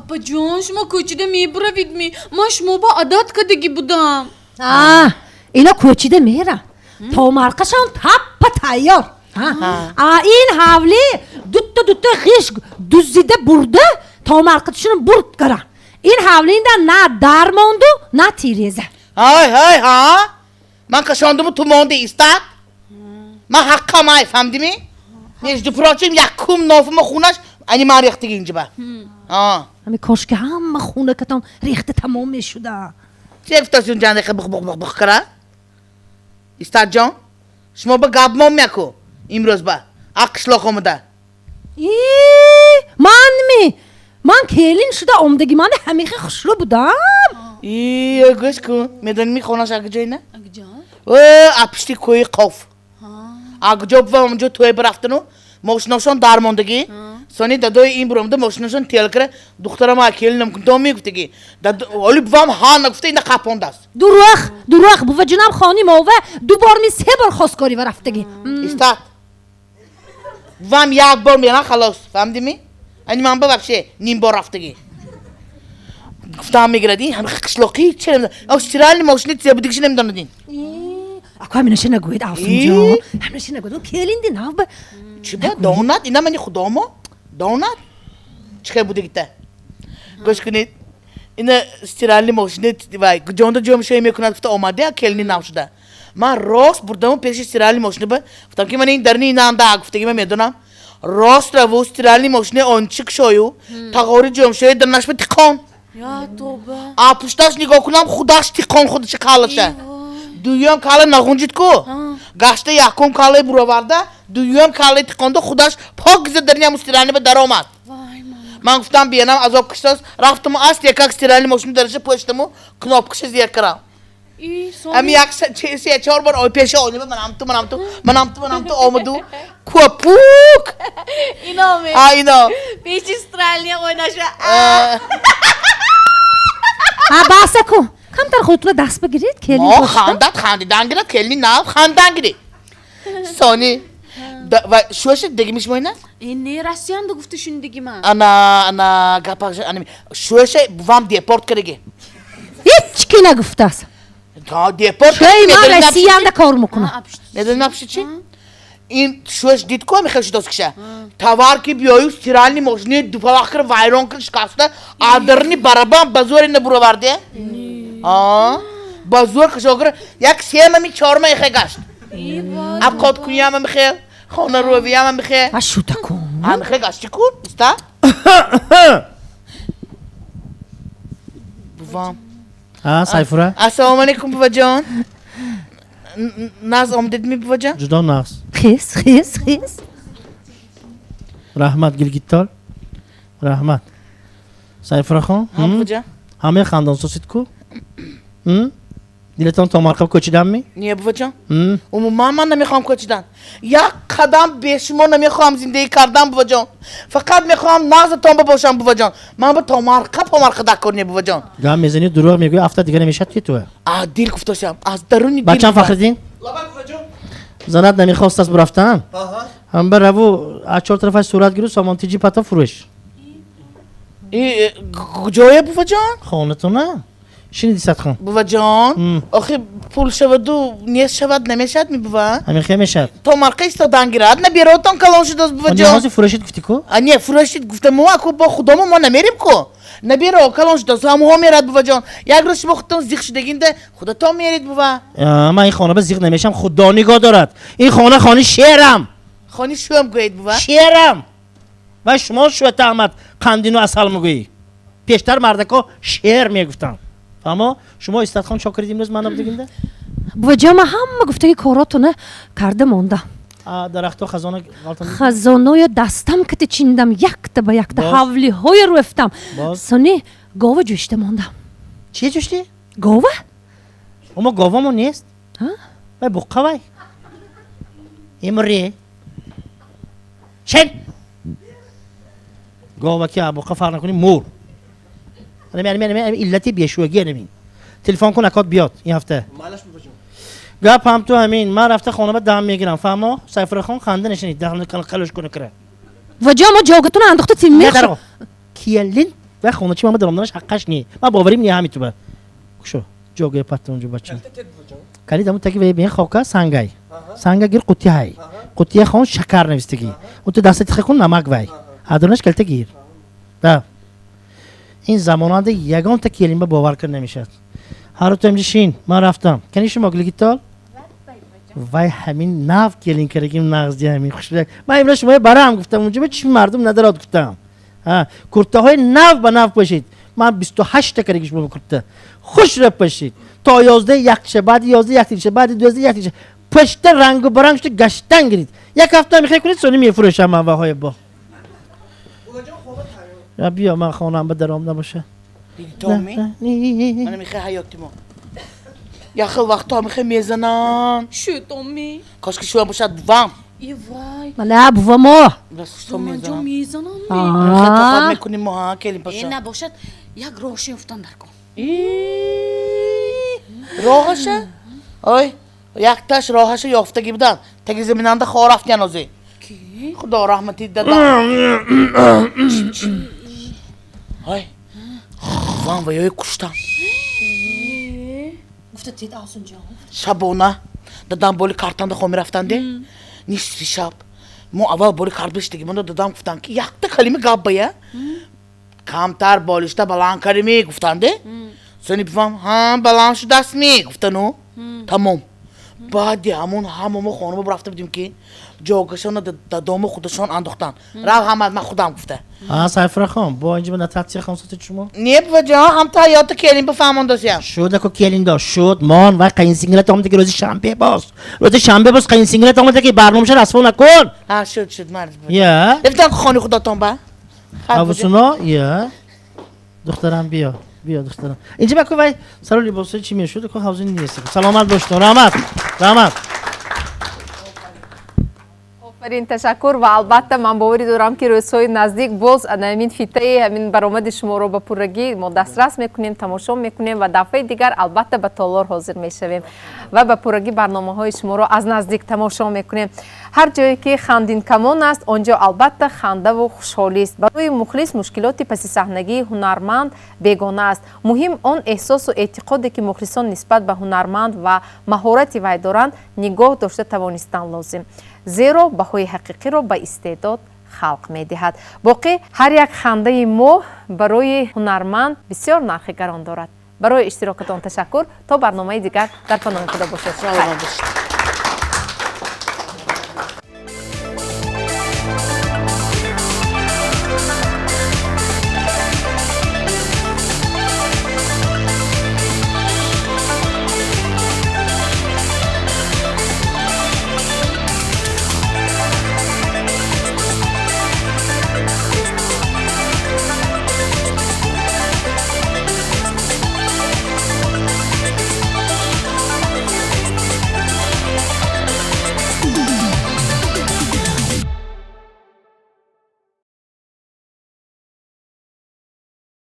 Апаҷон, шумо кӯчида мебуравидми? Ман шумо ба одат кардагӣ будам. А, ино кӯчида мера. Томарқашон таппа тайёр. А ин ҳавли дутта дутта ғиш дузида бурда, томарқатишуни бурд кара. Ин ҳавлинда на дар монду, на тиреза. Ҳай, ҳай, ҳа, ман кашондуму ту монди, истад. Ман ҳаққам ай, фаҳмидими? Между прочим, якум нофума хунаш ани ман рехтиги инҷиба. Ҳами кошки ҳама хунакатон рехта тамом мешуда. Че гуфтасун, ҷандақа бух бух бух бух кара? Истадҷон, шумо ба гап мом яку имрӯз ба ақ қишлоқ омада. Манми? Ман келин шуда омдагӣ мани ҳамихи хушрӯ будам. Гӯш кун, медонӣ хонаш акҷоина? Акҷо? А пишти кӯи Қоф. Акҷо бува, онҷо тӯй бирафтану мошиношон дармондагӣ. Сони дадои ин биромада, мошиношон телкара, духтарама келинам кунто мегуфтагӣ. Оли бувам ҳа нагуфта, ина қапондааст. Дурӯғ, дурӯғ! Буваҷунам хони мова ду бор ми, се бор хосгорӣ ва рафтагӣ. Истад, бувам як бор меран, халос, фаҳмидими? Ани ман ба вообще ним бор рафтагӣ. Гуфтам мегирад, ин ҳами қишлоқӣ чера стиральный мошини тия будигиши намедонадин. Аку, ҳаминаша нагӯед, Афсунҷон, ҳаминаша нагӯед, келинди нав ба. Чӣ ба донад ина, мани худомо донад чӣ хел будагита. Гӯш кунед, ина стиральный мошини вай ҷонда ҷомшоӣ мекунад гуфта омада, келини нав шуда. Ман рост бурдаму пеши стиральный мошина ба гуфтам, ки ман ин дарни инанда гуфтаги, ман медонам. Рост раву, стиральный мошини ончи кушою, тағори ҷомшои дарнашба тиқон. Я тоба! А пушташ нигоҳ кунам, худаш тиқон, худаши калаша. Дуюм кала нағунҷид ку, гашта якум калаи буроварда, дуюм калаи тиқонда, худаш пок зада дарни стиральный ба даромад. Ман гуфтам, биянам азоб киштос, рафтаму аст якак стиральный мошини дараша пӯштаму кнопкаша зер кардам. Ами як се чор бор ой пеша ониба, манам ту, манам ту, манам ту, манам ту омаду кӯпук. Иноме? А, ино. Пеши стиральный ойнаша. А, баса ку, камтар худтуна даст бигиред, келин. Мо хандат, хандидан гирад, келини нав хандан гиред. Сони ва шуаша дегимиш моина? Не, Россиянда гуфта шундиги ман. Ана, ана гапа, ана шуаша бувам депорт кардаги. Ҳеч ки нагуфтааст. Депорт. Шӯи ман Россиянда кор мекунам. Медонӣ напиши чи? Ин шуаш дид ку, ами хел шудост киша товар ки биёю, стиральный мошини дупавақ кир, вайрон кир, шикаста, адарни барабан ба зӯри набуроварде, ба зӯр кашокир, як семами чорма ихе гашт. Обход куниама михел, хона рӯвияма михе. А, шута кун. Михе гашти кун, иста бувам. Сайфура. Ассалому алайкум, буваҷон, нағз омадедми, буваҷон? Ҷудо нағз. Хес, хес, хес. Раҳмат, гилгиттор, раҳмат, Сайфурахон. Ҳамаи хандонсосид ку, дилатон томарқаб кӯчиданми? Не, буваҷон, умуман ман намехоҳам кӯчидан, як қадам бе шумо намехоҳам зиндагӣ кардан, буваҷон. Фақат мехоҳам нағзатон бошам, буваҷон. Ман ба томарқа помарқа дакор не, буваҷон. Гап мезанӣ, дурӯғ мегӯӣ, афта дига намешад ки ту. А дил гуфтошам, аз даруни дил. Бачам Фахриддин, занат намехостааст бурафтан, ҳам раву, аз чор тарафаш сурат гиру, сомон тиҷи пата фурӯш. Ҷое, буваҷон? Хонатона шиниди, садхон. Буваҷон, охи пул шаваду нест шавад, намешавад ми, бува? Ҳамин хел мешавад. То марқа истодан гирад, наберотон калон шудааст, буваҷон. Ҳозир фурӯшид гуфтӣ ку. Не, фурӯшид гуфтаму, аку бо худомо мо намерим ку, наберо калон шудааст, ҳамоҳо мерад, буваҷон. Як рӯз шумо худтон зиқ шудагинда, худатон меред, бува. Ман ин хона ба зиқ намешам, худо нигоҳ дорад. Ин хона хони шерам. Хони шӯам гӯед, бува. Шерам ва шумо шӯата Аҳмад қандину асал мегӯӣ. Пештар мардако шер мегуфтанд, фаҳмо? Шумо, Истадхон, чо кардед имрӯз ман набудагинда? Буваҷон, ман ҳама гуфтаги коротона карда мондам. Дарахто хазона? Хазоноя дастам кати чиндам, якта ба якта, ҳавлиҳоя рӯфтам, сони гова ҷӯшта мондам. Чи ҷӯштӣ? Гова. Омо говамо нест, вай буққа, вай имре шен гова ки буққа фарқ накунӣ, мур. Иллати бешӯагӣ анамин. Телефон кун, акот биёд ин ҳафта. Гап ҳам ту ҳамин, ман рафта хона ба дам мегирам, фаҳмо? Сайфурахон, ханда нишинед, қалош куна кира. Ваҷо, мо ҷогатуна андохта тиммех. Келин. Вай хоначи мама даромданаш ҳаққаш не. Ман боварим не ҳами туба. Кушо ҷогои паттонҷо бача. Калид аму таки вай бен хока сангай. Санга гир қутти ҳай. Қуттия хон шакар навистагӣ. У ту даста тиха кун намак вай. Адонаш калита гир. Да. Ин замонанда ягонта келинба бовар кар намешавад. Ҳар ту инҷа шин, ман рафтам. Кани шумо гилгитол? Вай ҳамин нав келин кардагим нағзди ҳамин хушбак. Ман имрӯз шумоя барам гуфтам, унҷа ба чишми мардум надарод гуфтам. Куртаҳои нав ба нав пӯшид. Ман 28 та кардаги шумо курта. Хушра пӯшид. То 11 якша, баъди 11 яктиша, баъди 12 яктиша. Пушта рангу баранг шуда гаштан гирид. Як ҳафта мехоҳед кунед, сони мефурӯшам ман ваҳои бо. Биё ман хонаам ба даром набоша. Томи? Мана мехоҳ ҳаёти мо. Яхел вақто мехоҳ мезанан. Шу Томи. Кошки шуам бошад бувам. И вай. Мана бувамо. Расто Манҷо мезанам. мезанам. Тоқат мекунем мо ҳа келин Э паша. набошад як роҳ ёфтан дар кун. Роҳаша? Ой, якташ роҳаша ёфтагӣ будан. Таги заминанда хор рафтян ози. Ки? Худо раҳмати дадам. Ой. Бувам ва ёи куштам. Гуфта тед Асунҷон. Шабона дадам боли картанда хо мерафтанде. Нисфи шаб. Мо аввал боли карт биштагӣ монда дадам гуфтанд ки якта калима гап бая. Камтар болишта баланд карими гуфтанде. Сони бувам ҳа баланд шудастми гуфтану. Тамом. Баъди ҳамон ҳама мо хонама рафта будем ки ҷогашона дадому худашон андохтанд. Рав ҳамад ман худам гуфта. А Сайфурахон, бо инҷа ба нотатсия хонсоти шумо? Не буваҷон, ҳамта ҳаёта келин бифаҳмондосиям. Шуд ако келиндо, шуд, мон вай қайинсингилат омада ки рӯзи шанбе боз. Рӯзи шанбе боз қайинсингилат омада ки барномаша расво накун. Ҳа шуд шуд мард. Я? Рафтам хони худатон ба. Авусуно, я. Духтарам биё. Биё духтарам. Инҷа баку вай сару либосҳои чӣ мешуд? Ко ҳавзи нест. Саломат бошед. Раҳмат. Раҳмат. Офарин, ташаккур ва албатта ман боварӣ дорам ки рӯзҳои наздик боз ҳамин фитаи ҳамин баромади шуморо ба пуррагӣ мо дастрас мекунем, тамошо мекунем ва дафъаи дигар албатта ба толор ҳозир мешавем ва ба пуррагӣ барномаҳои шуморо аз наздик тамошо мекунем. Ҳар ҷое ки хандинкамон аст, он ҷо албатта хандаву хушҳолист. Барои мухлис мушкилоти пасисаҳнагии ҳунарманд бегона аст. Муҳим он эҳсосу эътиқоде ки мухлисон нисбат ба ҳунарманд ва маҳорати вай доранд, нигоҳ дошта тавонистан лозим. Зеро баҳои ҳақиқиро ба истеъдод халқ медиҳад. Боқӣ ҳар як хандаи мо барои ҳунарманд бисёр нархи гарон дорад. Барои иштирокатон ташаккур. То барномаи дигар дар паноҳи Худо бошед. Саломат бошед.